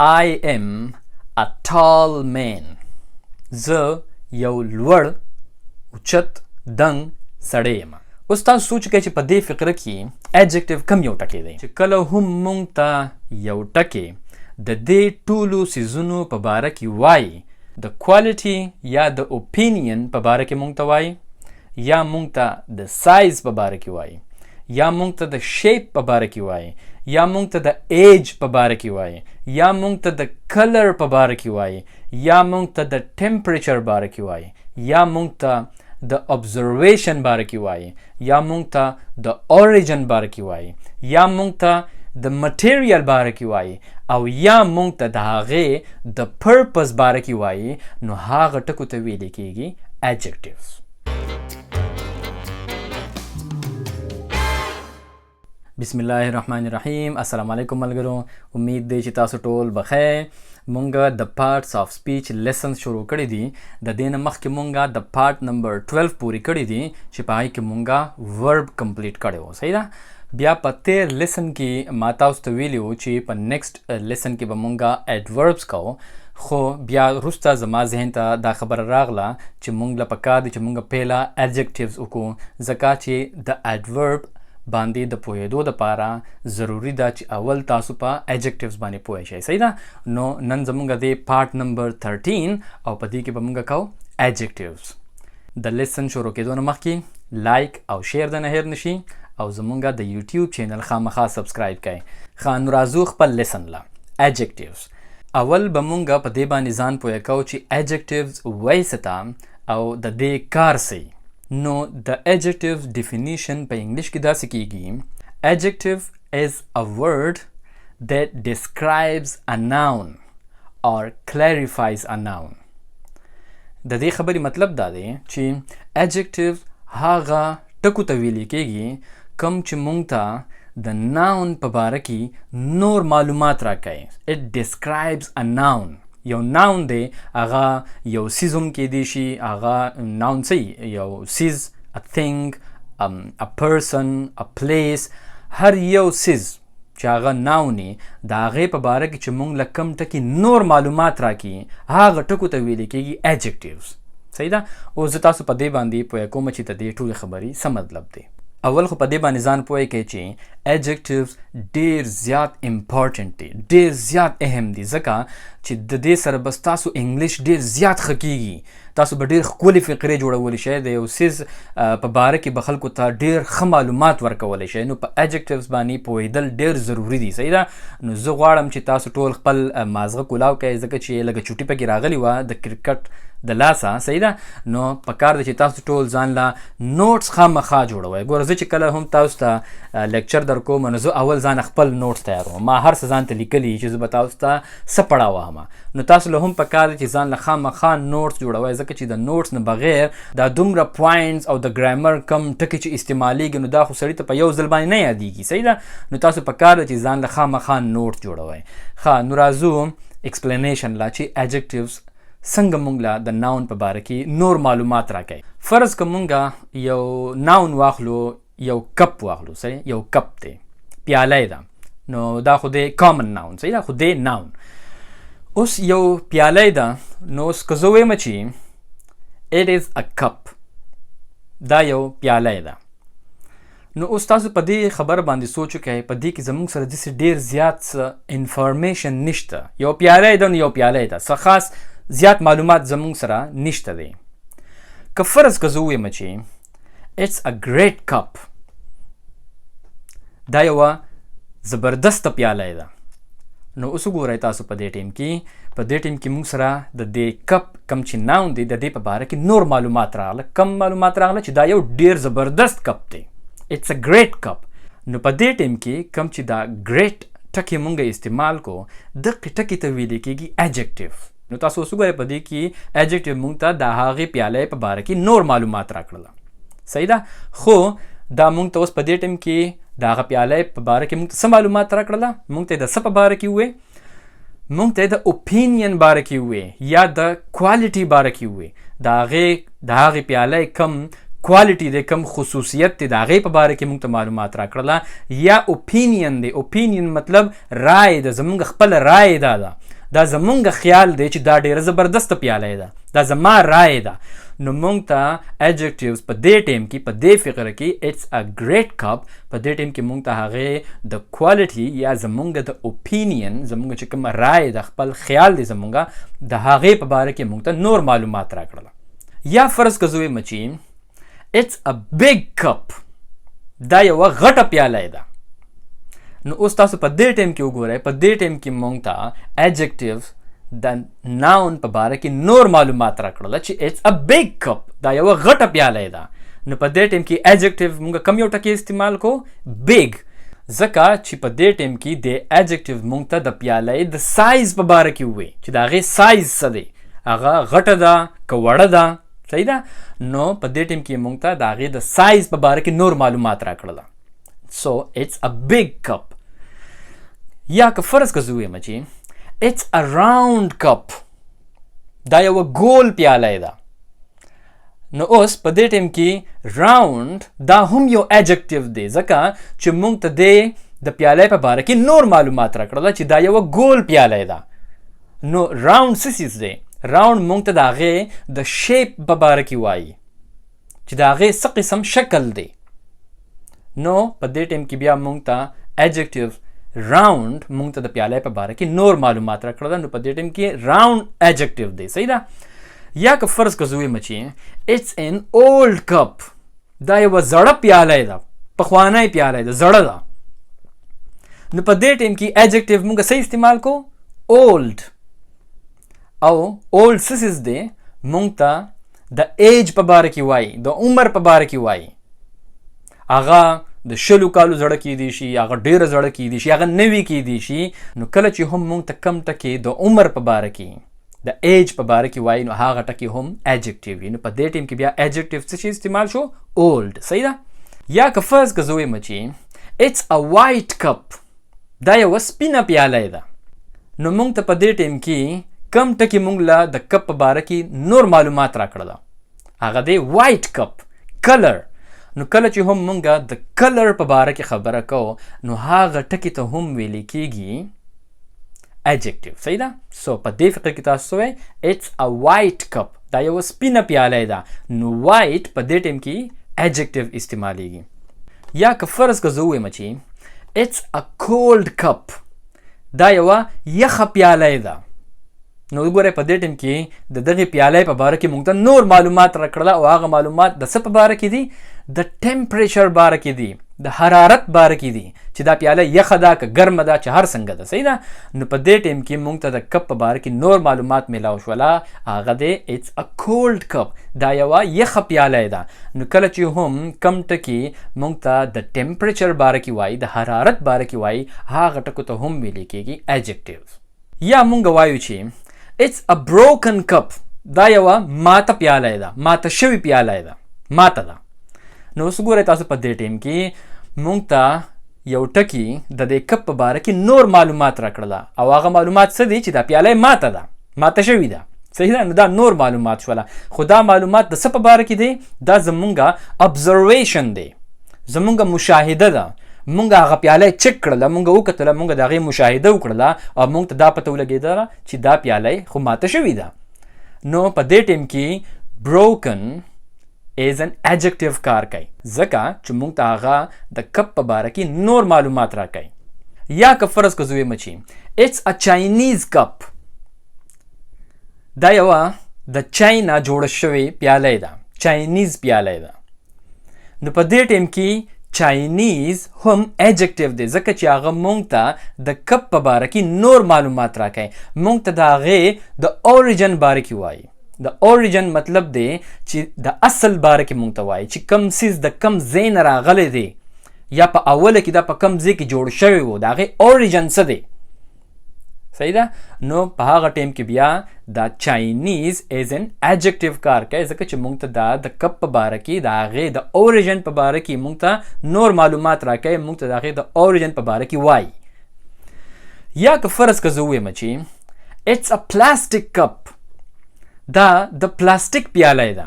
I am a tall man. زه یو لوړ، اوچت، دنګ سړی یم. اوس تاسو سوچ وکړئ چې په دې فقره کې adjective کم یو ټکی دی، چې کله هم مونږ ته یو ټکی د دې ټولو څیزونو په باره کې وایي، د quality یا د opinion په باره کې مونږ ته وایي، یا مونږ ته د سایز په باره کې وایي، یا مونږ ته د shape په باره کې وایي، یا مونږ ته د age په باره کې وایي، یا مونږ ته د color په باره کې وایي، یا مونږ ته د temperature باره کې وایي، یا مونږ ته د observation باره کې وایي، یا مونږ ته د origin باره کې وایي، یا مونږ ته د material باره کې وایي، او یا مونږ ته د هغې د purpose باره کې وایي، نو هغه ټکو ته ویل کېږي adjectives. بسم الله الرحمن الرحیم. السلام علیکم ملګرو، امید دی چې تاسو ټول بخیر. مونږ د parts of speech lessons شروع کړی دي. د دې نه مخکې مونږ د part number 12 پورې کړی دي چې په هغې کې مونږ verb complete کړی و، صحیح ده. بیا په تیر lesson کې ما تاسو ته ویلي وو چې په next lesson کې به مونږ adverbs کوو، خو بیا وروسته زما ذهن ته دا خبره راغله چې مونږ له پکار دي چې مونږ پهله adjectives وکړو، ځکه چې د adverb باندې د پوهېدو دپاره ضروري ده چې اول تاسو په adjectives باندې پوه شئ، صحیح ده. نو نن زمونږ دی part number 13 او په دې کې به مونږ کوو adjectives. د lesson شروع کېدو نه مخکې like او share د نه هېر نه شي او زمونږ د یوټیوب channel خامخا subscribe کړئ. ښه، نو راځو خپل lesson له adjectives. اول به مونږ په دې باندې ځان پوه کوو چې adjectives وایي څه ته او د دې کار څه. نو د adjective definition په انګلیش کې داسې کیږي: adjective is a word that describes a noun or clarifies a noun. د دې خبرې مطلب دا دی چې adjective هغه ټکو ته ویل کیږي کوم چې مونږ ته د noun په باره کې نور معلومات راکوي. It describes a noun. یو noun دی، هغه یو څیز هم کیدی شي. هغه noun څه؟ یو څیز، a thing, a person, a place. هر یو څیز چې هغه noun وي، د هغې په باره کې چې مونږ له کم ټکي نور معلومات راکړي، هغه ټکو ته ویل کېږي adjectives، صحیح ده. اوس زه تاسو په دې باندې پوه کوم چې د دې ټولې خبرې څه مطلب دی. اول خو په دې باندې ځان پوه کړئ چې adjectives ډیر زیات important دي، ډیر زیات اهم دي، ځکه چې د دې سره به ستاسو انګلیش ډیر زیات ښه کیږي. تاسو به ډیر ښکلې فقرې جوړولی شئ، د یو څیز په باره کې به خلکو ته ډیر ښه معلومات ورکولی شئ. نو په adjectives باندې پوهېدل ډیر ضروري دي، صحیح ده. نو زه غواړم چې تاسو ټول خپل مازغه کولاو کړئ، ځکه چې لږه چوټي پکې راغلي وه د کرکټ د لاسه، صحیح ده. نو پکار دی چې تاسو ټول ځان له notes خامخا جوړوئ. ګوره، زه چې کله هم تاسو ته lecture در کوم، نو زه اول ځان خپل notes تیاروم. ما هر څه ځان ته لیکلي چې زه به تاسو ته څه پړاو وهم. نو تاسو له هم پکار دی چې ځان له خامخا notes جوړوئ، ځکه چې د notes نه بغیر دا دومره points او د ګرامر کم ټکي چې استعمالیږي، نو دا خو سړي ته په یو ځل باندې نه یادیږي، صحیح ده. نو تاسو پکار دی چې ځان له خامخا notes جوړوئ. ښه، نو راځو explanation لا چې adjectives څنګه مونږ له د noun په باره کې نور معلومات راکوي. فرض که مونږ یو noun واخلو، یو cup واخلو، صحیح؟ یو cup دی، پیاله ده، نو دا خو دی common noun، صحیح ده، خو دی noun. اوس یو پیاله ده، نو اوس که زه ووایم چې it is a cup، دا یو پیاله ده، نو اوس تاسو په دې خبره باندې سوچ وکړئ، په دې کې زموږ سره داسې ډېر زیات څه information نشته. یو پیاله ده، نو یو پیاله ده، څه خاص زیات معلومات زموږ سره نشته دی. که فرض که زه ووایم چې it's a great cup، دا یوه زبردسته پیاله ده، نو اوس وګورئ تاسو په دې ټیم کې، په دې ټیم کې موږ سره د دې cup کم چې noun دی، د دې په باره کې نور معلومات راغله. کم معلومات راغله چې دا یو ډیر زبردست cup دی، it's a great cup. نو په دې ټیم کې کم چې دا great ټکی مونږ استعمال کو، دغه ټکی ته ویل کېږي adjective. نو تاسو اوس وګورئ، په دې کې adjective مونږ ته د هغې پیالې په باره کې نور معلومات راکړله، صحیح ده. خو دا مونږ ته اوس په دې ټیم کې د هغه پیالې په باره کې مونږ ته څه معلومات راکړله؟ مونږ ته د څه په باره کې ووی؟ مونږ ته د opinion باره کې ووی یا د quality باره کې ووی. د هغې پیالې کم quality دی، کم خصوصیت دی، د هغې په باره کې مونږ ته معلومات راکړله، یا opinion دی. opinion مطلب رای ده، زمونږ خپله رای دا ده. دا زمونږ خیال دی چې دا ډیره زبردسته پیاله ده، دا زما رائے ده. نو مونږ ته adjectives په دې ټیم کې، په دې فقره کې it's a great cup، په دې ټیم کې مونږ ته هغې د quality یا زمونږ د opinion، زمونږ چې کومه رائے ده، خپل خیال دی زمونږ د هغې په باره کې مونږ ته نور معلومات راکړله. یا فرض که زه ووایم چې it's a big cup، دا یوه غټه پیاله ده. نو اوس تاسو په دې ټیم کې وګورئ، په دې ټیم کې مونږ ته adjectives د noun په باره کې نور معلومات راکړل چې it's a big cup، دا یوه غټه پیاله ده. نو په دې ټیم کې adjective مونږ کم یو ټکی استعمال کو؟ big، ځکه چې په دې ټیم کې د adjective مونږ ته د پیالې د سایز په باره کې ووایي چې د هغې سایز څه دی، هغه غټه ده که وړه ده، صحیح ده. نو په دې ټیم کې مونږ ته د هغې د سایز په باره کې نور معلومات راکړل. So it's a big cup. یا که فرض که زه ووایم چې it's a round cup، دا یوه ګول پیاله ده. نو اوس په دې ټیم کې round دا هم یو adjective دی، ځکه چې مونږ ته دی د پیالې په باره کې نور معلومات راکړل چې دا یوه ګول پیاله ده. نو round څه څیز دی؟ round مونږ ته د هغې د shape په باره کې وایي چې د هغې څه قسم شکل دی. نو په دې ټیم کې بیا مونږ ته adjective round مونږ ته د پیالې په باره کې نور معلومات راکړل. نو په دې ټیم کې round adjective دی، صحیح ده. یا که فرض که زه ووایم چې it's an old cup، دا یوه زړه پیاله ده، پخوانۍ پیاله ده، زړه ده. نو په دې ټیم کې adjective مونږ څه استعمال کو؟ old. او old څه څیز دی؟ مونږ ته د age په باره کې وایي، د عمر په باره کې وایي. هغه د 20 کالو زړه کیدی شي، هغه ډیره زړه کیدی شي، هغه نوي کیدی شي. نو کله چې هم مونږ ته کم ټکی د عمر په باره کې، د age په باره کې وایي، نو هغه ټکی هم adjective وي. نو په دې ټیم کې بیا adjective څه شي استعمال شو؟ old، صحیح ده. یا که فرض که زه ووایم چې it's a white cup، دا یوه سپینه پیاله ده. نو مونږ ته په دې ټیم کې کم ټکی مونږ له د cup په باره کې نور معلومات راکړله، هغه دی white cup، color. نو کله چې هم مونږ د color په باره کې خبره کوو، نو هغه ټکی ته هم ویل کیږي adjective، صحیح ده. so په دې فقره کې تاسو وایئ it's a white cup، دا یوه سپینه پیاله ده. نو white په دې ټیم کې adjective استعمالیږي. یا که فرض که زه ووایم چې it's a cold cup، دا یوه یخه پیاله ده. نو وګورئ په دې ټیم کې د دغې پیالې په باره کې مونږ ته نور معلومات راکړله، او هغه معلومات د څه په باره کې دي؟ د temperature باره کې دي، د حرارت باره کې دي چې دا پیاله یخه ده که ګرمه ده، چې هر څنګه ده، صحیح ده. نو په دې ټیم کې مونږ ته د cup په باره کې نور معلومات میلاو شوله، هغه دی it's a cold cup، دا یوه یخه پیاله ده. نو کله چې هم کم ټکي مونږ ته د temperature باره کې وایي، د حرارت باره کې وایي، هغه ټکو ته هم ویل کېږي adjectives. یا مونږ وایو چې it's a broken cup، دا یوه ماته پیاله ده، ماته شوې پیاله ده، ماته ده. نو اوس وګورئ تاسو په دې ټیم کې مونږ ته یو ټکی د دې cup په باره کې نور معلومات راکړله، او هغه معلومات څه دي؟ چې دا پیاله ماته ده، ماته شوې ده، صحیح ده. نو دا نور معلومات شوله، خو دا معلومات د څه په باره کې دی؟ دا زمونږ observation دی، زمونږ مشاهده ده. مونږ هغه پیاله چک کړله، مونږ وکتله، مونږ د هغې مشاهده وکړله، او مونږ ته دا پته ولګېدله چې دا پیاله خو ماته شوې ده. نو په دې ټیم کې broken is an adjective کار کوي، ځکه چې مونږ ته هغه د cup په باره کې نور معلومات راکوي. یا که فرض که زه ووایم چې it's a Chinese cup، دا یوه د چاینا جوړه شوې پیاله ده، Chinese پیاله ده. نو په دې ټیم کې Chinese هم adjective دی، ځکه چې هغه مونږ ته د cup په باره کې نور معلومات راکوي، مونږ ته د هغې د origin باره کې وایي. د origin مطلب دی چې د اصل باره کې مونږ ته وایي چې کم څیز د کم ځای نه راغلی دی، یا په اوله کې دا په کم ځای کې جوړ شوی و، د هغې origin څه دی، صحیح ده. نو په هغه ټیم کې بیا دا Chinese as an adjective کار کوي، ځکه چې مونږ ته دا د cup په باره کې، د هغې د origin په باره کې مونږ ته نور معلومات راکوي، مونږ ته د هغې د origin په باره کې وایي. یا که فرض که زه ووایم چې it's a plastic cup، دا د پلاستیک پیاله ده.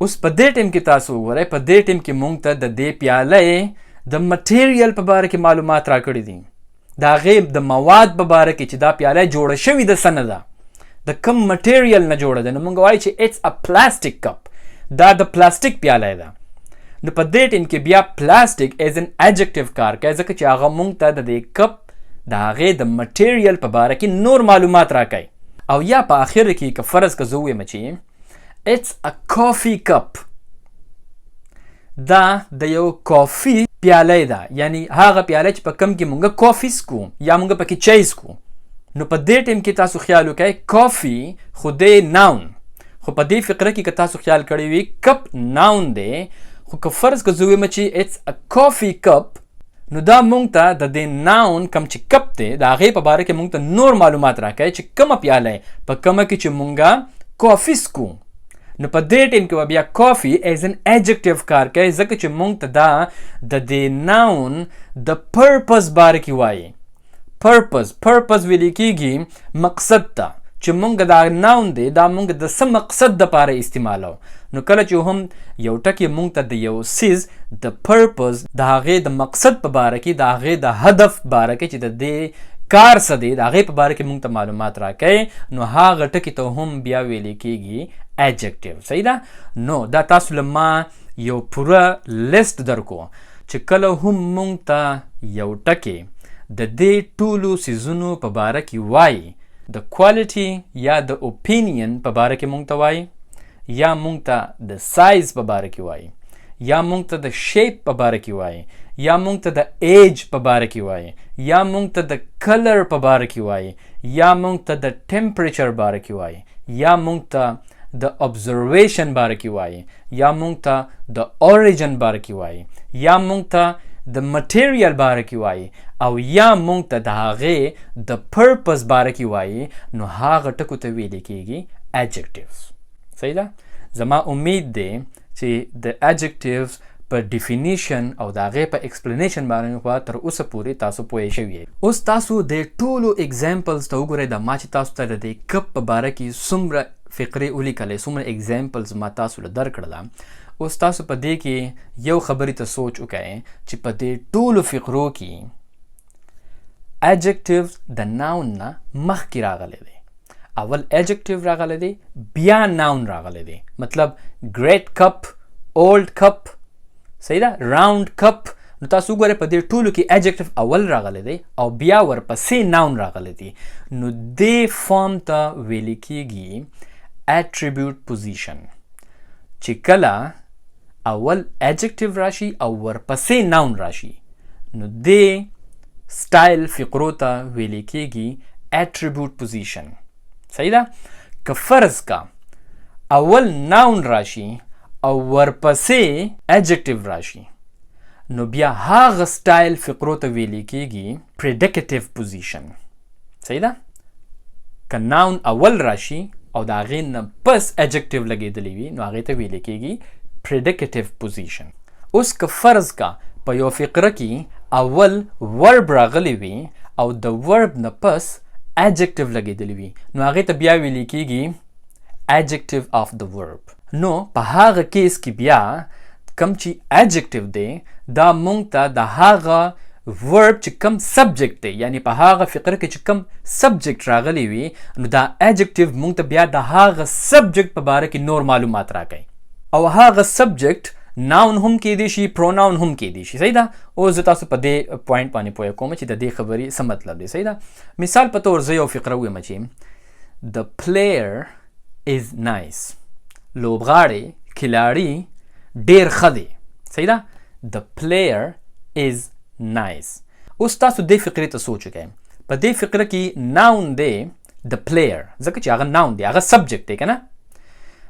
اوس په دې ټیم کې تاسو وګورئ، په دې ټیم کې مونږ ته د دې پیالې د material په باره کې معلومات راکړي دي، د د هغې د مواد په باره کې چې دا پیاله جوړه شوې ده څه نه ده، د کوم مټیریل نه جوړه ده، نو مونږ وایو چې it's a plastic cup، دا د پلاستیک پیاله ده. نو په دې ټیم کې بیا plastic as an adjective کار کوي، ځکه چې هغه مونږ ته د دې کپ د هغې د مټیریل په باره کې نور معلومات راکوي. او یا په اخر کې که فرض که زه ووایم چې it's a coffee cup، دا د یو کافي پیاله ده، یعنی هغه پیاله چې په کم کې مونږ کافي څکو یا مونږ پکې چای څکو. نو په دې ټیم کې تاسو خیال وکړئ کافي خو دی noun، خو په دې فقره کې که تاسو خیال کړی وي cup noun دی، خو که فرض که زه ووایم چې it's a coffee cup، نو دا مونږ ته د دې noun کم چې کپ دی د هغې په باره کې مونږ ته نور معلومات راکوي چې کومه پیاله په کومه کې چې مونږ کافي څکو. نو په دې ټیم کې به بیا کافي as an adjective کار کوي، ځکه چې مونږ ته دا د دې noun د purpose باره کې وایي. purpose ویل کېږي مقصد ته، چې مونږ دا noun دی دا مونږ د څه مقصد دپاره استعمالو. نو کله چې هم یو ټکی مونږ ته د یو څیز د purpose، د هغې د مقصد په باره کې، د هغې د هدف باره کې چې د دې کار څه دی، د هغې په باره کې مونږ ته معلومات راکوي، نو هغه ټکي ته هم بیا ویل کېږي adjective. صحیح ده؟ نو دا تاسو له ما یو پوره لیست درکو چې کله هم مونږ ته یو ټکی د دې ټولو څیزونو په باره کې وایي، د quality یا د opinion په باره کې مونږ ته وایي، یا مونږ ته د سایز په باره کې وایي، یا مونږ ته د shape په باره کې وایي، یا مونږ ته د age په باره کې وایي، یا مونږ ته د color په باره کې وایي، یا مونږ ته د temperature باره کې وایي، یا مونږ ته د observation باره کې وایي، یا مونږ ته د origin باره کې وایي، یا مونږ ته د material باره کې وایي، او یا مونږ ته د هغې د purpose باره کې وایي، نو هغه ټکو ته ویل کېږي adjectives. صحیح ده؟ زما امید دی چې د adjectives په definition او د هغې په explanation باندې خو تر اوسه پورې تاسو پوه شوي یئ. اوس تاسو د ټولو examples ته وګورئ، دا ما چې تاسو ته د دې کپ په باره کې څومره فقرې ولیکلې، څومره examples ما تاسو له درکړله. اوس تاسو په دې کې یو خبرې ته سوچ وکړئ چې په دې ټولو فقرو کې adjectives د noun نه مخکې راغلی دی. اول adjective راغلی دی، بیا noun راغلی دی. مطلب great cup، old cup، صحیح ده، round cup. نو تاسو وګورئ په دې ټولو کې adjective اول راغلی دی او بیا ورپسې noun راغلی دی. نو دې form ته ویل کېږي attribute position، چې کله اول adjective راشي او ورپسې noun راشي، نو دې سټایل فقرو ته ویل کېږي attribute position. صحیح ده؟ که فرض کا اول noun راشي او ورپسې adjective راشي، نو بیا هغه سټایل فقرو ته ویل کېږي predicative position. صحیح ده؟ که noun اول راشي او د هغې نه پس adjective لګېدلی وي، نو هغې ته ویل کېږي predicative position. اوس که فرض کا په یو فقره کې اول verb راغلی وي او د verb نه پس adjective لګېدلی وي، نو هغې ته بیا ویل کېږي adjective of the verb. نو په هغه case کې بیا کم چې adjective دی دا مونږ ته د هغه verb چې کم subject دی، یعنی په هغه فقره کې چې کم subject راغلی وي، نو دا adjective مونږ ته بیا د هغه subject په باره کې نور معلومات راکوي، او هغه subject noun هم کېدی شي، pronoun هم کېدی شي. صحیح ده؟ اوس زه تاسو په دې point باندې پوه کوم چې د دې خبرې څه مطلب دی. صحیح ده؟ مثال په تور زه یو فقره ووایم چې the player is nice، لوبغاړی کھلاړي ډیر ښه دی. صحیح ده؟ the player is nice. اوس تاسو دې فقرې ته سوچ وکړئ. په دې فقره کې noun دی the player، ځکه چې هغه noun دی، هغه subject دی که نه.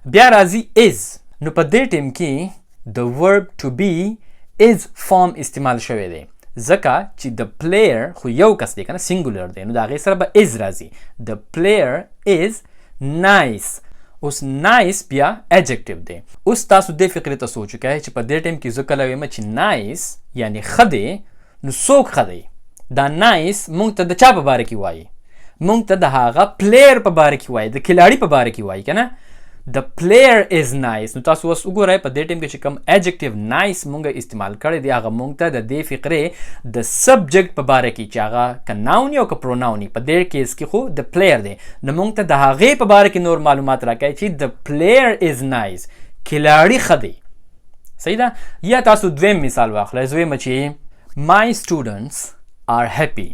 بیا راځي is، نو په دې ټیم کې the verb to be is form استعمال شوی دی، ځکه چې the player خو یو کس دی که نه، singular دی، نو د هغې سره به is راځي. the player is nice. اوس nice بیا adjective دی. اوس تاسو دې فقرې ته سوچ وکړئ چې په دې ټیم کې زه کله وایم چې nice یعنی ښه دی، نو څوک ښه دی؟ دا nice مونږ ته د چا په باره کې وایي؟ مونږ ته د هغه player په باره کې وایي، د کھلاړي په باره کې وایي که نه. The player is nice. نو تاسو اوس وګورئ په دې ټیم کې چې کوم adjective nice مونږ استعمال کړی دی، هغه مونږ ته د دې فقرې د subject په باره کې چې هغه که noun او که pronoun، په دې case کې خو the player دی، نو مونږ ته د هغې په باره کې نور معلومات راکوي چې the player is nice، کھلاړي ښه دی. صحیح ده؟ یا تاسو دویم مثال واخلئ، زه وایم چې my students are happy،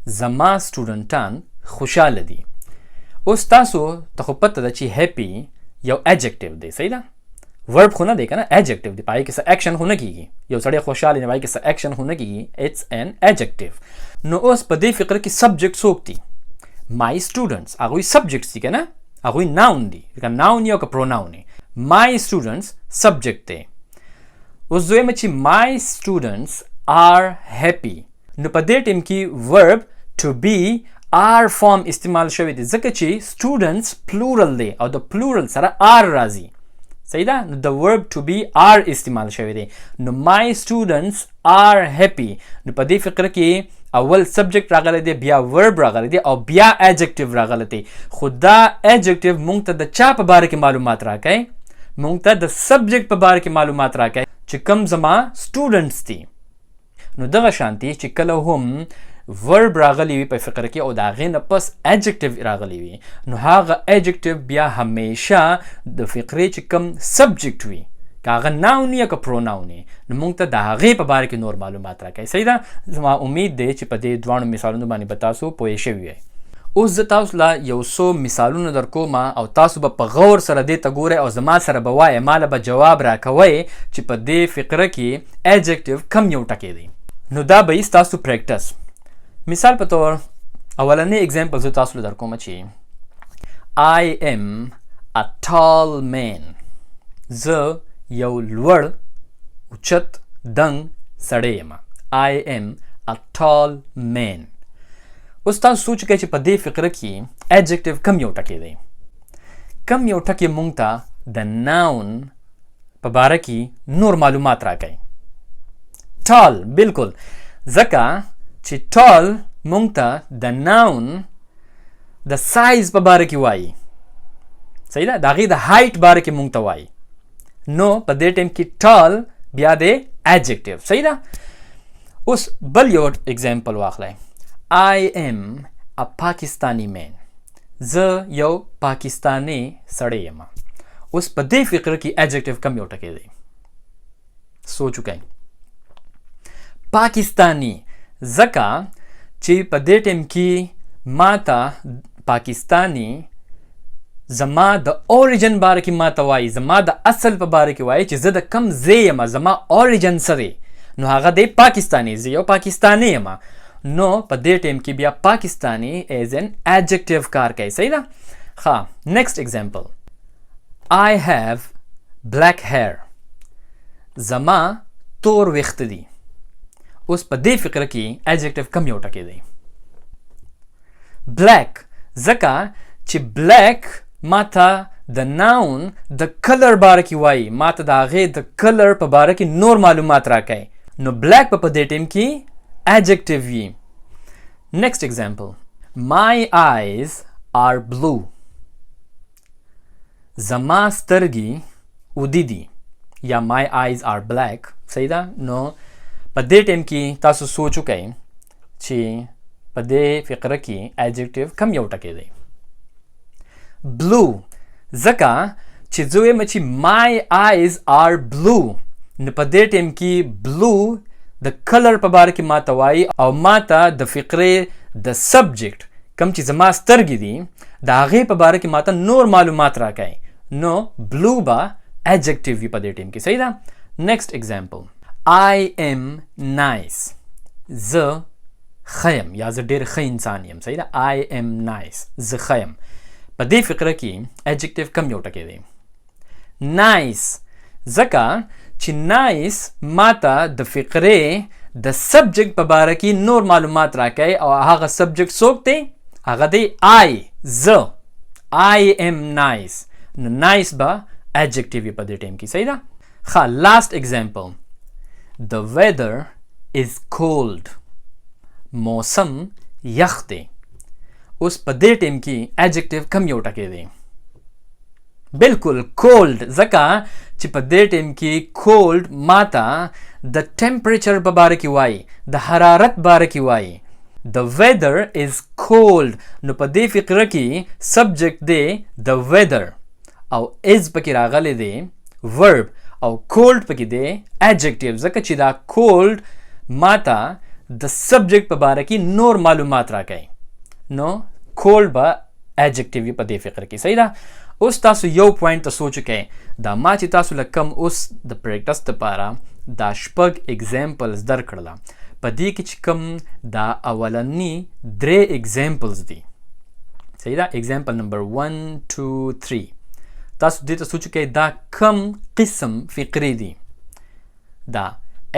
زما سټوډنټان خوشحاله دي. اوس تاسو ته خو پته ده چې happy یو adjective دی، صحیح ده؟ verb خو نه دی کنه، adjective دی، پای کې څه اکشن خو نه کیږي. یو سړی خوشحاله نه، پای کې څه اکشن خو نه کیږي، it's an adjective. نو اوس په دې فقره کې subject څوک دي؟ my students، هغوی subjects دي کنه، هغوی noun دي، که noun یو که pronoun. my students subject دی. اوس زه وایم چې my students are happy، نو په دې ټیم کې verb to be are form استعمال شوی دی، ځکه چې students plural دی او د plural سره are راځي. صحیح ده؟ نو د verb to be are استعمال شوی دی، نو my students are happy. نو په دې فقره کې اول subject راغلی دی، بیا verb راغلی دی او بیا adjective راغلی دی. خو دا adjective مونږ ته د چا په باره کې معلومات راکوي؟ مونږ ته د subject په باره کې معلومات راکوي چې کم زما students دي. نو دغه شانتي چې کله هم verb راغلی وي په فقره کې او د هغې نه پس adjective راغلی وي، نو هغه adjective بیا همیشه د فقرې چې کوم subject وي، که هغه noun یا که pronoun، نو موږ ته د هغې په باره کې نور معلومات راکوي. صحیح ده؟ زما امید دی چې په دې دواړو مثالونو باندې به تاسو پوه شوي وئ. اوس زه تاسو له یو څو مثالونه در کوم او تاسو به په غور سره دې ته ګورئ او زما سره به وایئ، ما له به جواب راکوئ چې په دې فقره کې adjective کم یو ټکی دی. نو دا به یې ستاسو practice. مثال په تور اولنی example زه تاسو له در کوم چې I am a tall man، زه یو لوړ اوچت دنګ سړی یم. I am a tall man. اوس تاسو سوچ کوئ چې په دې فقره کې adjective کم یو ټکی دی، کم یو ټکی مونږ ته د noun په باره کې نور معلومات راکوي؟ tall، بالکل، ځکه چې tall مونږ ته د noun د سایز په باره کې وایي. صحیح ده؟ د هغې د height باره کې مونږ ته وایي، نو په دې ټایم کې tall بیا دی adjective. صحیح ده؟ اوس بل یو example واخلئ، I am a Pakistani man، زه یو پاکستانی سړی یم. اوس په دې فقره کې adjective کم یو ټکی دی؟ سوچ وکړئ. پاکستانی، ځکه چې په دې ټایم کې ما ته پاکستانی زما د origin باره کې ما ته وایي، زما د اصل په باره کې وایي چې زه د کم ځای یم، زما origin څه دی، نو هغه دی پاکستانی، زه یو پاکستانی یم. نو په دې ټایم کې بیا پاکستانی as an adjective کار کوي. صحیح ده؟ ښه، next example، I have black hair، زما تور ویښته دي. اوس په دې فقره کې adjective کم یو ټکی دی؟ black، ځکه چې black ما ته د noun د color باره کې وایي، ما ته د هغې د color په باره کې نور معلومات راکوي، نو black به په دې ټایم کې adjective وي. Next example، my eyes are blue، زما سترګې اودي دي یا my eyes are black. صحیح ده؟ نو په دې ټایم کې تاسو سوچ وکړئ چې په دې فقره کې adjective کم یو ټکی دی؟ blue، ځکه چې زه وایم چې my eyes are blue، نو په دې ټایم کې blue د color په باره کې ماته وایي او ماته د فقرې د subject کم چې زما سترګې دي د هغې په باره کې ماته نور معلومات راکوي، نو blue به adjective وي په دې ټایم کې. صحیح ده؟ Next example، I am nice، زه ښه یم یا زه ډېر ښه انسان یم. صحیح ده؟ I am nice، زه ښه یم. په دې فقره کې adjective کم یو ټکی دی؟ Nice، ځکه چې nice ماته د فقرې د subject په باره کې نور معلومات راکوي او هغه subject څوک دی؟ هغه دی I، زه. I am nice، نو nice به adjective وي په دې ټایم کې. صحیح ده؟ ښه، last example، the weather is cold، موسم یخ دی. اوس په دې ټایم کې adjective کم یو ټکی دی؟ بالکل کولډ، ځکه چې په دې ټایم کې کولډ ماته د ټمپریچر په باره کې وایي، د حرارت باره کې وایي. The weather is cold. نو په دې فقره کې سبجیکټ دی the weather او is پکې راغلی دی verb او cold پکې دی adjective، ځکه چې دا cold ماته د سبجیکټ په باره کې نور معلومات راکوي، نو cold به adjective وي په دې فقره کې. صحیح ده؟ اوس تاسو یو پوینټ ته سوچ وکړئ. دا ما چې تاسو له کم اوس د پریکټس لپاره دا شپږ اگزامپلز درکړله، په دې کې چې کوم دا اولنی درې اگزامپلز دي، صحیح ده، اگزامپل نمبر 1 2 3، تاسو دې ته سوچ وکړئ دا کم قسم فقرې دي؟ دا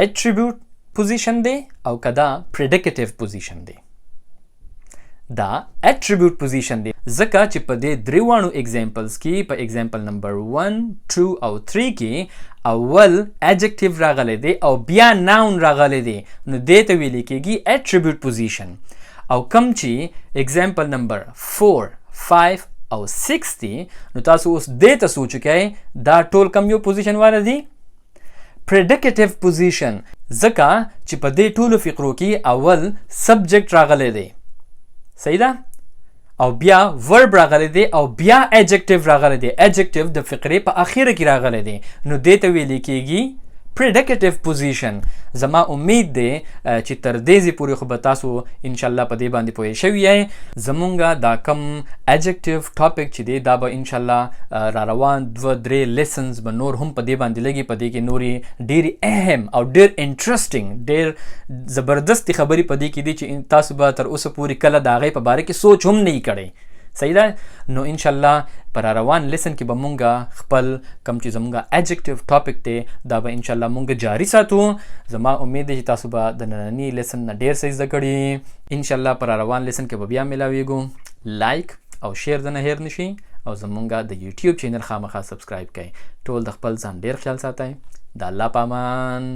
attribute پوزیشن دی او که دا predicative پوزیشن دی؟ دا attribute پوزیشن دی، ځکه چې په دې درې اگزامپلز کې، په اگزامپل نمبر 1 2 او 3 کې اول adjective راغلی دی او بیا noun راغلی دی، نو دې ته ویل کېږي attribute پوزیشن. او کم چې اگزامپل نمبر 4 5 او 6 دي، نو تاسو اوس دې ته سوچ وکړئ دا ټول کم یو پوزیشن والا دي؟ Predicative position، ځکه چې په دې ټولو فقرو کې اول subject راغلی دی، صحیح ده، او بیا verb راغلی دی او بیا adjective راغلی دی. Adjective د فقرې په اخیره کې راغلی دی، نو دې ته ویل کېږي predicative position. زما امید دی چې تر دې ځای پورې خو به تاسو انشاءالله په دې باندې پوه شوي یئ. زمونږ دا کم adjective topic چې دی، دا به انشاءالله را روان دوه درې lessons به نور هم په دې باندې لګي. په دې کې نورې ډېرې اهم او ډېر انټرسټینګ، ډېر زبردستې خبرې په دې کې دي چې تاسو به تر اوسه پورې کله د هغې په باره کې سوچ هم نه کړی. صحیح ده؟ نو انشاءالله پر روان lesson کې به مونږه خپل کم چې زمونږه adjective topic دی، دا به انشاءالله مونږ جاری ساتو. زما امید دی چې تاسو به د ننني lesson نه ډیر څه زده کړي. انشاءالله پر روان lesson کې به بیا ملاویږو. لایک او share د نه هیر نشي او زمونږه د یوټیوب چینل خامخا subscribe کړئ. ټول د خپل ځان ډیر خیال ساتئ. د الله پامان.